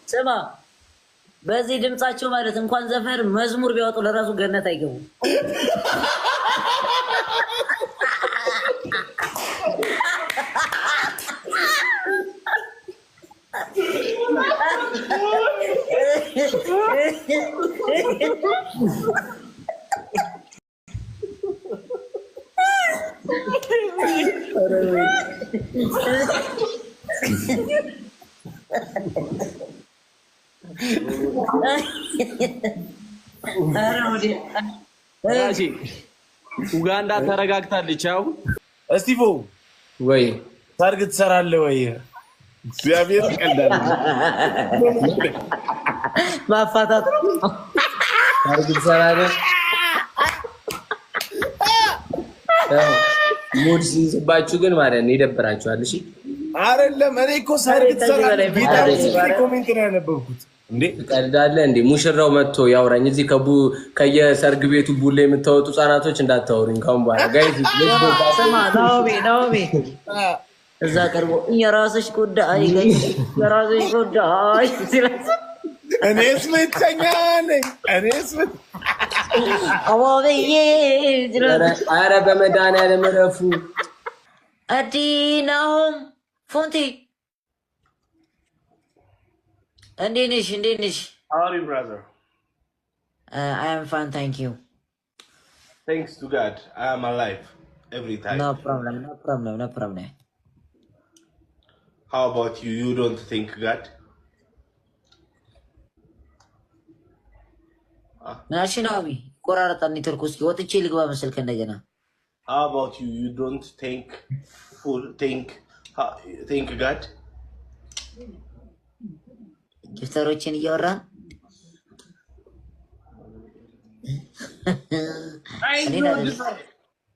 ስማ፣ በዚህ ድምጻቸው ማለት እንኳን ዘፈን መዝሙር ቢያወጡ ለራሱ ገነት አይገቡም። ኡጋንዳ ተረጋግታለች። አሁን እስቲፎ ወይ ሰርግ ትሰራለህ ወይ? እግዚአብሔር ቀልዳለ። ማፋታት ሰርግ ትሰራለህ? Mood ሲይዝባችሁ ግን ማለት ነው ይደብራችኋል። እሺ አይደለም፣ እኔ እኮ ሰርግ ትሰራለህ ጌታ comment ነው ያነበብኩት። እንዴ ትቀልዳለህ እንዴ? ሙሽራው መጥቶ ያውራኝ። እዚህ ከየሰርግ ቤቱ ቡሌ የምታወጡ ህጻናቶች እንዳታወሩኝ ካሁን በኋላ guys። ስማ ናኦሚ፣ ናኦሚ እዛ ቀርቦ የራስሽ ጉዳይ፣ የራስሽ ጉዳይ ሲላት እኔስ ብቸኛ ነኝ። እኔስ አዋብዬ ኧረ በመድኃኒዓለም እረፉ። አዲ ናሆም ፎንቲ እንዴት ነሽ? እንዴት ነሽ? How are you, brother? I am fine, thank you. Thanks to God, I am alive every time. No problem, no problem, no problem. How about you? You don't thank God? ምናልሽ ናኦሚ? ቆራረጣ ኔትወርክ ውስጥ ወጥቼ ልግባ መሰል ከእንደገና። How about you? You don't thank God? Gifter ኦችን እያወራን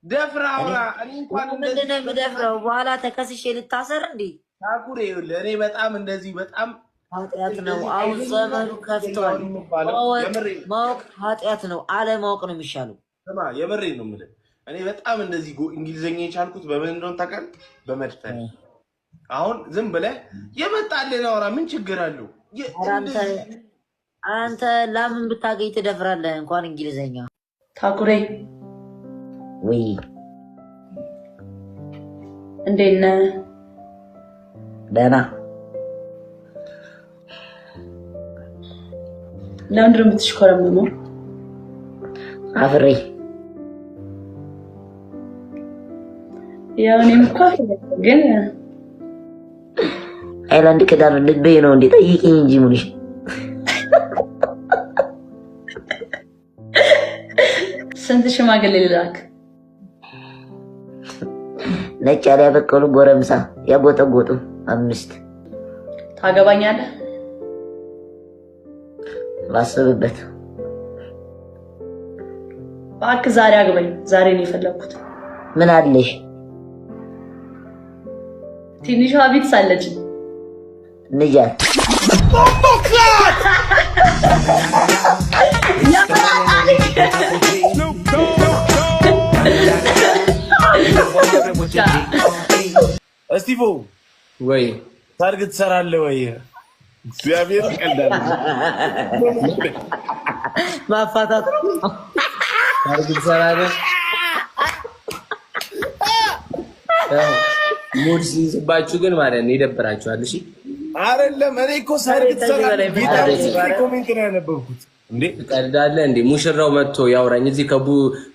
ደፍራ አውራ። እኔ እንኳን ምንድን ነው የምደፍረው? በኋላ ተከስሼ ልታሰር እንዴ? ታኩሬ ይኸውልህ፣ እኔ በጣም እንደዚህ በጣም ኃጢአት ነው። አሁን ዘመኑ ከፍቷል። ማወቅ ኃጢአት ነው፣ አለማወቅ ነው የሚሻለው። ስማ፣ የምሬን ነው የምልህ። እኔ በጣም እንደዚህ እንግሊዝኛ የቻልኩት በምን እንደሆነ ታውቃለህ? በመድፈር። አሁን ዝም ብለህ የመጣልህን አውራ፣ ምን ችግር አለው? አንተ ላምን ብታገኝ ትደፍራለህ፣ እንኳን እንግሊዝኛ። ታኩሬ። ወይ። እንዴት ነህ? ደህና። ለምንድን ነው የምትሽኮረመመው? አፍሬ። ያው እኔም እኮ ግን አይላንድ ክዳን ልቤ ነው እንዴ? ጠይቂኝ እንጂ ሙልሽ። ስንት ሽማግሌ ልላክ? ነጭ ያለ ያበቀሉ ጎረምሳ ያጎጠጎጡ 5። ታገባኛለህ? ላስብበት። እባክህ ዛሬ አግባኝ። ዛሬ ነው የፈለግኩት። ምን አለሽ? ትንሿ ቢትስ አለችኝ። ንጃት። እስቲፎ ወይ። ሰርግ ትሰራለህ ወይ? እግዚአብሔር ቀልዳለ። ማፋታት ሰርግ ትሰራለህ? Mood ሲይዝባችሁ ግን ማለት ነው ይደብራችኋል። እሺ አይደለም፣ እኔ እኮ ሰርግ ትሰራለህ ጌታ comment ነው ያነበብኩት። እንዴ ትቀልዳለህ እንዴ? ሙሽራው መጥቶ ያውራኝ። እዚህ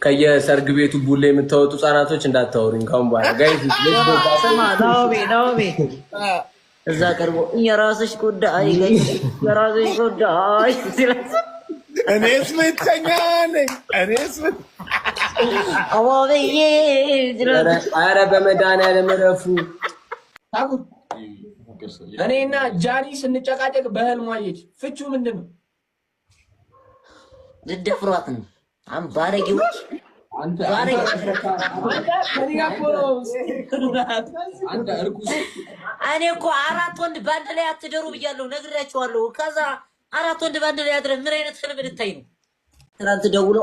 ከየሰርግ ቤቱ ቡሌ የምታወጡ ህጻናቶች እንዳታወሩኝ ካሁን በኋላ guys። ስማ ናኦሚ፣ ናኦሚ እዛ ቀርቦ የራስሽ ጉዳይ፣ የራስሽ ጉዳይ ሲላት እኔስ ብቸኛ ነኝ። እኔስ አዋብዬ ኧረ በመድኃኒዓለም እረፉ። እኔና ጃኒ ስንጨቃጨቅ በህልሟ አየች። ፍቹ ምንድን ነው? ልደፍሯት ነው። አሁን ባለጌዎች። እኔ እኮ 4 ወንድ በአንድ ላይ አትደሩ ብያለሁ፣ ነግሬያቸዋለሁ። ከዛ 4 ወንድ በአንድ ላይ አድረህ ምን አይነት ህልም ልታይ ነው? ትናንት ደውሎ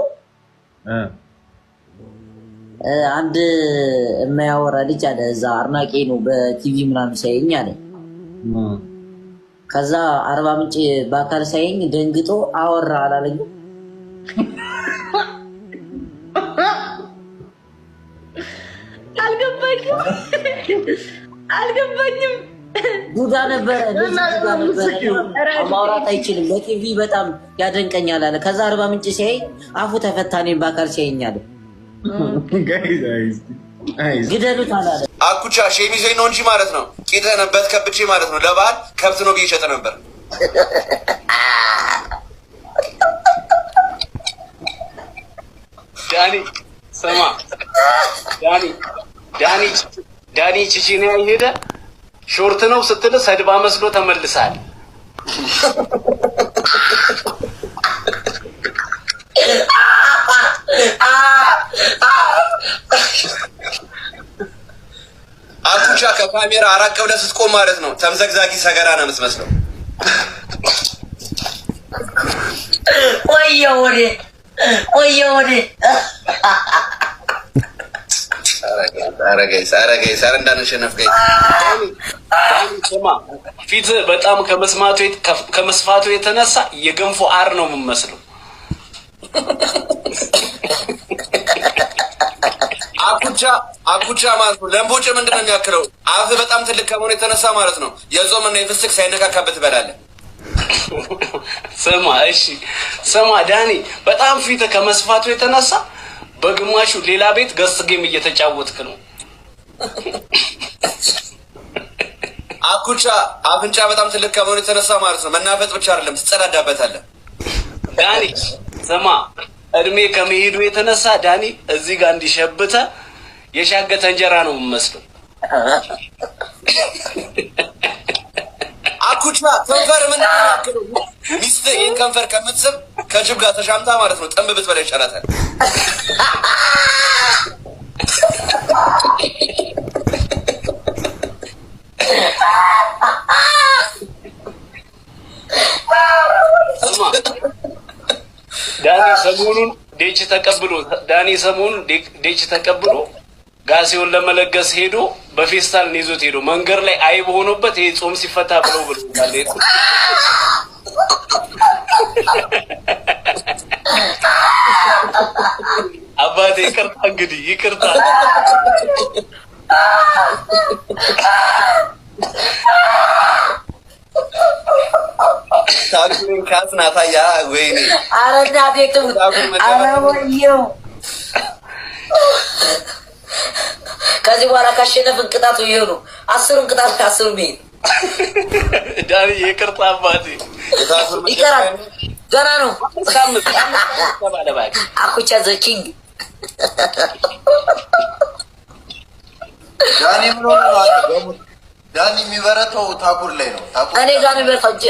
አንድ የማያወራ ልጅ አለ እዛ አድናቂ ነው በቲቪ ምናምን ሲያየኝ አለ። ከዛ አርባ ምንጭ በአካል ሳይኝ ደንግጦ አወራ አላለኝም። አልገባኝም አልገባኝም። ዱዳ ነበረ፣ ልጅ ዱዳ ነበረ። ማውራት አይችልም። በቲቪ በጣም ያደንቀኛል አለ። ከዛ አርባ ምንጭ ሲያይ አፉ ተፈታ። እኔን በአካል ሲያየኝ አለ ግደሉት አላለ። አኩቻ ሸሚዜ ነው እንጂ ማለት ነው ቂጥህንበት ከብቼ ማለት ነው ለበዓል ከብት ነው ብዬ እሸጥ ነበር። ዳኒ ስማ፣ ዳኒ ዳኒ ዳኒ ቺቺኒያ ሄደ short ነው ስትል ሰድባ መስሎ ተመልሳል። አኩቻ ከካሜራ አራቅ ብለህ ስትቆም ማለት ነው ተምዘግዛጊ ሰገራ ነው የምትመስለው። ወየ ወዴ ወየ ወዴ። ኧረ guys፣ ኧረ guys፣ ኧረ እንዳንሸነፍ guys። ዳኒ ስማ፣ ፊት በጣም ከመስፋቱ የተነሳ የገንፎ አር ነው የምመስለው። አኩቻ አኩቻ ማለት ነው ለምቦጭ ምንድን ነው የሚያክለው? አፍ በጣም ትልቅ ከመሆኑ የተነሳ ማለት ነው የጾም እና የፍስክ ሳይነካካበት ትበላለህ። ስማ እሺ፣ ስማ ዳኒ፣ በጣም ፊት ከመስፋቱ የተነሳ በግማሹ ሌላ ቤት guest game እየተጫወትክ ነው። አኩቻ አፍንጫ በጣም ትልቅ ከመሆኑ የተነሳ ማለት ነው መናፈጥ ብቻ አይደለም ትጸዳዳበታለህ። ዳኒ ስማ፣ እድሜ ከመሄዱ የተነሳ ዳኒ እዚህ ጋር እንዲሸብተ የሻገተ እንጀራ ነው የምመስለው። አኩቻ ከንፈር ምንድን ነው የሚያክለው? ሚስትህ ይህን ከንፈር ከምትስብ ከጅብ ጋር ተሻምታ ማለት ነው ጥንብ ብትበላ ይሻላታል። ስማ ዳኒ ሰሞኑን ዴች ተቀብሎ ዳኒ ሰሞኑን ዴች ተቀብሎ ጋሴውን ለመለገስ ሄዶ በፌስታል ነው ይዞት ሄዶ መንገድ ላይ አይብ ሆኖበት ይሄ ጾም ሲፈታ ብለው ብሎታል። አባቴ ይቅርታ እንግዲህ ይቅርታ። ታኩሪን ካስናታ ያ ወይኔ ኧረ እናቴ ትሙት! ኧረ ወየው! ከዚህ በኋላ ካሸነፍን ቅጣቱ ይሄ ነው። 10ሩን ቅጣት 10ሩን ይሄ ዳኒ ይቅርታ አባቴ። ይቀራል፣ ገና ነው። አምስት ተባለ እባክህ። አኩቻ the king ዳኒ ምን ሆነ ነው አንተ? ዳኒ የሚበረተው ታኩር ላይ ነው። ታኩር እኔ ጋር ነው የሚበርታው እንጂ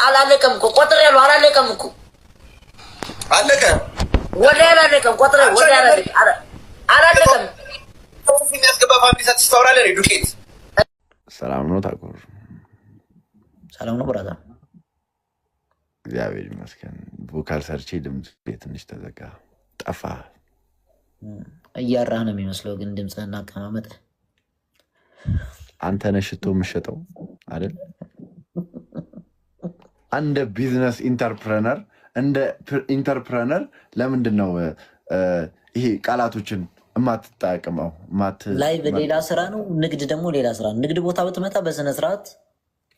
አላለቀም እኮ ቆጥሬያለሁ። አላለቀም እኮ አለቀ። ወላሂ አላለቀም። ቆጥሬ ወላሂ አላለቀም። የሚያስገባ family ሳትስተውራለህ ዱቄት ሰላም ነው ታኩር? ሰላም ነው brother። እግዚአብሔር ይመስገን። vocal ሰርቼ ድምፅ ትንሽ ተዘጋ፣ ጠፋ። እያራህ ነው የሚመስለው ግን ድምፅህና አቀማመጥ። አንተ ነህ ሽቶ የምሸጠው አይደል? እንደ business entrepreneur እንደ entrepreneur ለምንድን ነው ይሄ ቃላቶችን የማትጠቅመው? live ሌላ ስራ ነው፣ ንግድ ደግሞ ሌላ ስራ ነው። ንግድ ቦታ ብትመጣ በስነ ስርዓት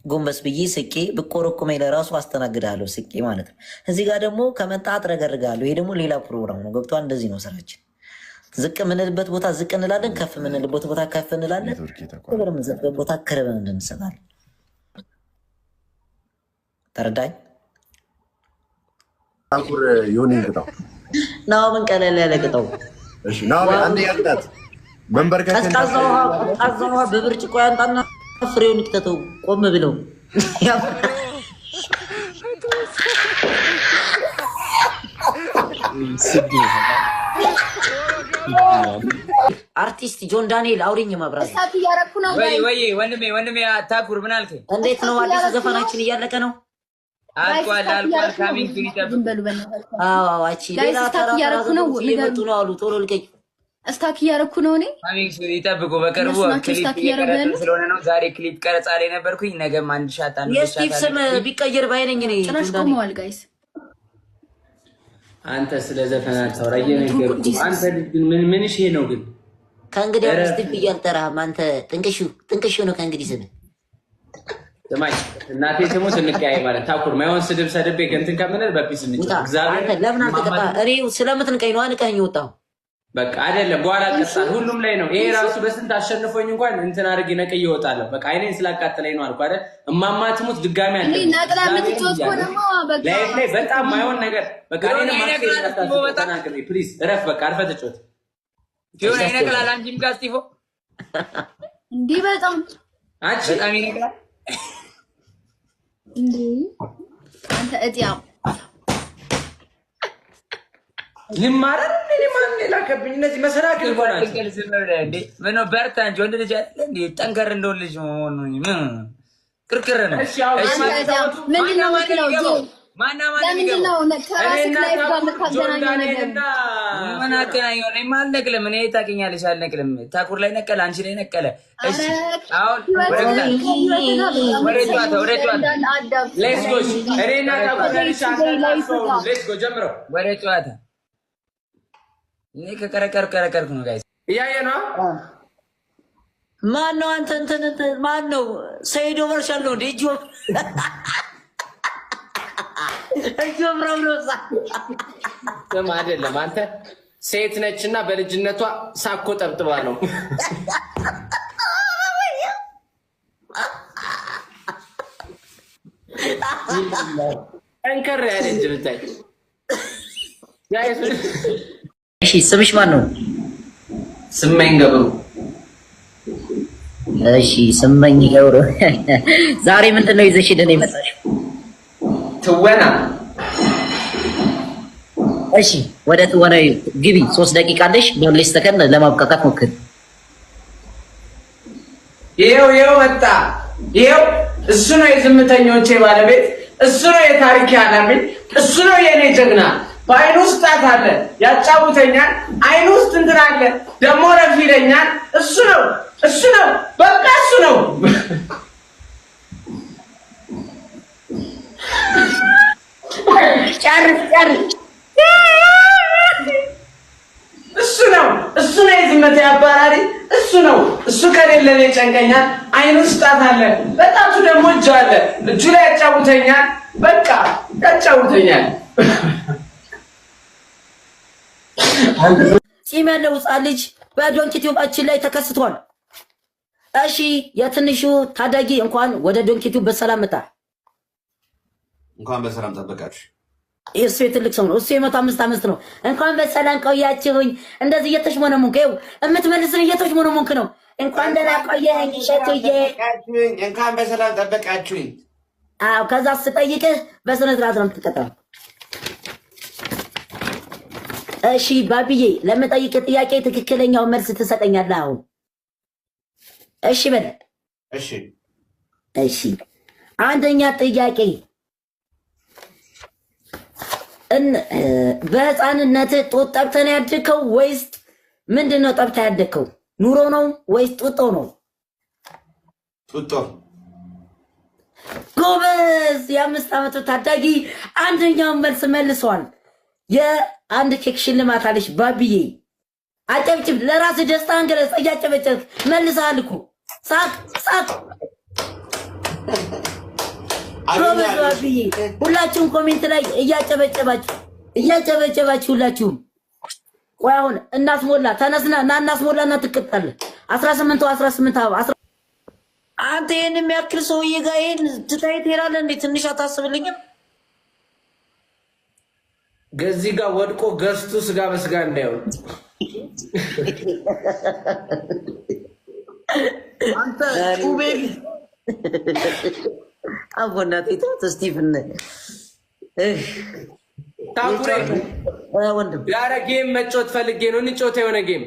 ጎንበስ ብዬ ስቄ ብቆረቁመኝ ለራሱ አስተናግድሃለሁ፣ ስቄ ማለት ነው። እዚህ ጋር ደግሞ ከመጣ አጥረገርግሃለሁ። ይሄ ደግሞ ሌላ ፕሮግራም ነው። ገብቶሃል? እንደዚህ ነው ስራችን። ዝቅ የምንልበት ቦታ ዝቅ እንላለን፣ ከፍ የምንልበት ቦታ ከፍ እንላለን፣ ክብር የምንሰጥበት ቦታ ክብር እንሰጣለን። ተረዳኝ? ታኩር ዮኒ ቅጣው። ናሆምን ቀለል ያለ ቅጣው። እሺ ናሆም አንድ ያቅጣት። መንበርከክ ቀዝቃዛ ውሃ በብርጭቆ ያንጣና ፍሬውን ይክተተው። ቆም ብለው አርቲስት ጆን ዳንኤል አውሪኝ። ማብራት እሳት እያረኩ ነው። ወይ ወይ ወንድሜ ወንድሜ ታኩር ምን አልከኝ? እንዴት ነው? አዲሱ ዘፈናችን እያለቀ ነው። አልቋል አልቋል። coming soon ይጠብቅ። ዝም በሉ በእናታችሁ። አዎ አቺ guys ሌላ stuck ተራ ተራ እያረኩ ነው። ዘፈኖች እየመጡ ነው አሉ። ቶሎ ልቀቂ። Stuck እያደረኩ ነው እኔ። ይጠብቁ። በቅርቡ እነሱ ናቸው ክሊፕ stuck እያደረጉ እየቀረጽን ያሉት። ስለሆነ ነው። ዛሬ ክሊፕ ቀረጻ ላይ ነበርኩኝ። ነገም አንድ shot አንድ shot የስቲቭ ስም አለ። ቢቀየር ባይነኝ እኔ። ጭራሽ ጆን ዳኒ። ቆመዋል guys። አንተ ስለ ዘፈን አታውራ፣ እየነገርኩህ። አንተ ልጅ ግን ምን ምንሽ ይሄ ነው ግን? ከእንግዲህ አሁን ኧረ ስቲቭ ብዬ አልጠራህም። አንተ ጥንቅሹ ጥንቅሹ ነው ከእንግዲህ ስምህ። ስማኝ፣ እናቴ ትሙት እንቀያየማለን። ታኩር ማይሆን ስድብ ሰድቤ እንትን ከምንል በ peace እንጫወት። ውጣ። እግዚአብሔር አንተ ለምን አልተቀጣ? እኔ ስለምትንቀኝ ነው ንቀኸኝ ወጣሁ። በቃ አይደለም፣ በኋላ ቀጣል። ሁሉም ላይ ነው ይሄ ራሱ። በስንት አሸንፎኝ እንኳን እንትን አድርጌ ነቅዬ እወጣለሁ። በቃ አይኔን ስላቃጠለኝ ነው አልኩህ አይደል? እማማ ትሙት ድጋሚ እኔ አለ ነቅላ የምትጫወት ከሆነማ በቃ ላይፍ ላይ በጣም ማይሆን ነገር በቃ እኔንም ይነቅላል እስጢፎ በጣም። ተናግሬ please እረፍ። በቃ አርፈህ ተጫወት። ፊዮና ይነቅላል። አንቺም ጋር እስጢፎ እንዲህ በጣም አንቺ በጣም ይነቅላል። እንዴ አንተ እጥያው። ልማረር እንዴ? ማን የላከብኝ? እነዚህ መሰናክል እኮ ናቸው። ቅል ዝም ብለህ እንዴ? ምነው በርታ እንጂ ወንድ ልጅ አይደለ እንዴ? ጠንከር እንደወንድ ልጅ መሆኑ ምን ቅርቅር ነው። እሺ አሁን እሺ አንተ እጥያው ምንድን ነው የምትለው? ጆ ማና ማን ለምንድን ነው ከራስህ እኔና life ጋር ታኩር ጆን የምታገናኘው ነገር? ዳንኤልና ምን አገናኘው? እኔማ አልነቅልም። እኔ ታውቂኛለሽ፣ አልነቅልም። ታኩር ላይ ነቀለ፣ አንቺ ላይ ነቀለ። እሺ አሁን ወደ ህይወትህ ከህይወትህ ጋር በጣም ወደ ጨዋታ ወደ የተለየ ጨዋታ እንዳለ adapt Let's go። እኔና ታኩር let's go ጀምረው። ወደ ጨዋታ። እኔ ከቀረቀርኩ ቀረቀርኩ ነው guys። እያየ ነው። ማን ነው አንተ? እንትን እንትን ማን ነው? ሰይዶ መርሻል ነው እንዴ? እጅ ወፍራም ነው። ስም አይደለም አንተ ሴት ነችና በልጅነቷ ሳኮ ጠብጥባ ነው። ጠንከር ያለ እጅ ብታይ። Guys። እሺ ስምሽ ማን ነው? ስመኝ ገብሩ። እሺ ስመኝ ገብሩ፣ ዛሬ ምንድን ነው ይዘሽልን የመጣሽው? ትወና። እሺ ወደ ትወና ግቢ። 3 ደቂቃ አለሽ። በሁለት ሰከንድ ለማብቃቃት ሞክሪ። ይኸው ይኸው መጣ። ይኸው እሱ ነው የዝምተኞቼ ባለቤት፣ እሱ ነው የታሪክ ያለብኝ፣ እሱ ነው የእኔ ጀግና። በአይኑ ውስጥ ጣት አለ፣ ያጫውተኛል። አይኑ ውስጥ እንትን አለ፣ ደግሞ ረፍ ይለኛል። እሱ ነው፣ እሱ ነው፣ በቃ እሱ ነው። ጨርስ ጨርስ። እሱ ነው፣ እሱ ነው የዝምታ አባራሪ፣ እሱ ነው። እሱ ከሌለ እኔ ጨንቀኛል። አይኑ ውስጥ ጣት አለ፣ በጣቱ ደግሞ እጅ አለ፣ እጁ ላይ ያጫውተኛል። በቃ ያጫውተኛል። ጺም ያለው ህፃን ልጅ በዶንኪ ቲዩባችን ላይ ተከስቷል። እሺ የትንሹ ታዳጊ እንኳን ወደ ዶንኪ ቲዩብ በሰላም መጣ። እንኳን በሰላም ጠበቃችሁ። እሱ የትልቅ ሰው ነው። እሱ የ105 ዓመት ነው። እንኳን በሰላም ቆያችሁኝ። እንደዚህ እየተሽሞነሙንክ ይኸው የምትመልስን እየተሽሞነሙንክ ነው። እንኳን ደህና ቆየኸኝ እሸቱዬ። እንኳን በሰላም ጠበቃችሁኝ። አዎ፣ ከዛ ስጠይቅህ በስነ ስርዓት ነው የምትቀጣው። እሺ ባብዬ፣ ለምጠይቅህ ጥያቄ ትክክለኛውን መልስ ትሰጠኛለህ አሁን። እሺ በል። እሺ። እሺ አንደኛ ጥያቄ፣ በህፃንነትህ ጡት ጠብተህ ነው ያደግከው ወይስ ምንድን ነው ጠብተህ ያደግከው? ኑሮ ነው ወይስ ጡጦ ነው? ጡጦ። ጎበዝ! የ5 ዓመቱ ታዳጊ አንደኛውን መልስ መልሷል። የአንድ ኬክ ሽልማት አለች። ባብዬ አጨብጭብ፣ ለራስህ ደስታህን ገለጽ። እያጨበጨብክ መልሰሃል እኮ። ሳቅ ሳቅ። ጎበዝ ባብዬ። ሁላችሁም comment ላይ እያጨበጨባችሁ እያጨበጨባችሁ ሁላችሁም። ቆይ አሁን እናስሞላ፣ ተነስና እና እናስሞላ እና ትቀጣለህ። 18 18 አበባ። አንተ ይህን የሚያክል ሰውዬ ጋር ይህን ትተህ ትሄዳለህ እንዴ? ትንሽ አታስብልኝም? ከዚህ ጋር ወድቆ ገዝቱ ስጋ በስጋ እንዳይሆን። አንተ ጩቤ። አቦ እናቴ ተውት። ስቲቭን። ታኩሬ። ወንድም። ያረ game መጫወት ፈልጌ ነው። እንጫወት የሆነ game።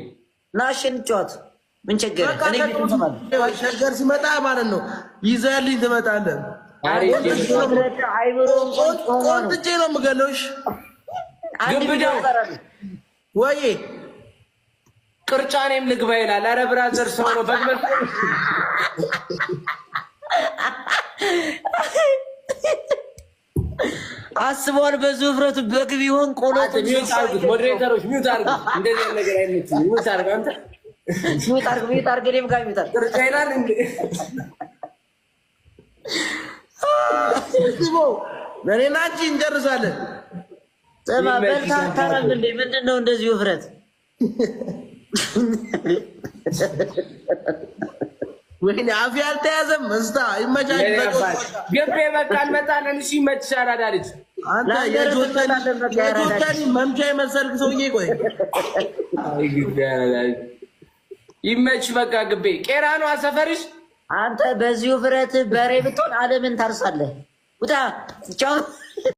ናሽ እንጫወት። ምን ቸገረ? እኔ ቤት እንሰማለን። ሸገር ሲመጣ ማለት ነው ይዘህልኝ ትመጣለህ። ቆንጥጬ ነው የምገለው። እሺ። ግብዳው። ወይ። ቅርጫ እኔም ልግባ ይላል። አረ brother ሰው ነው በግ በልቶ አስበዋል። በዚህ ውፍረቱ በግ ቢሆን ቆሎ mute አድርጉት፣ moderator ኦች mute አድርጉት። እንደዚህ አይነት ነገር አይመችም። mute አድርግ አንተ። mute አድርግ፣ mute አድርግ፣ እኔም ጋር mute አድርግ። ቅርጫ ይላል እንዴ? ስቦ እኔና አንቺ እንጨርሳለን። ስማ በልተህ አታራም እንዴ? ምንድን ነው እንደዚህ ውፍረት? ወይኔ አፌ አልተያዘም። እስታ ይመቻች። ግቤ በቃ እንመጣለን። እሺ ይመችሽ አራዳ ልጅ። አንተ የጆተኒ መምቻ የመሰልክ ሰውዬ ቆይ አይ ግቤ አራዳ ልጅ ይመች። በቃ ግቤ ቄራ ነው ሰፈርሽ። አንተ በዚህ ውፍረት በሬ ብትሆን ዓለምን ታርሳለህ። ውጣ ቻው።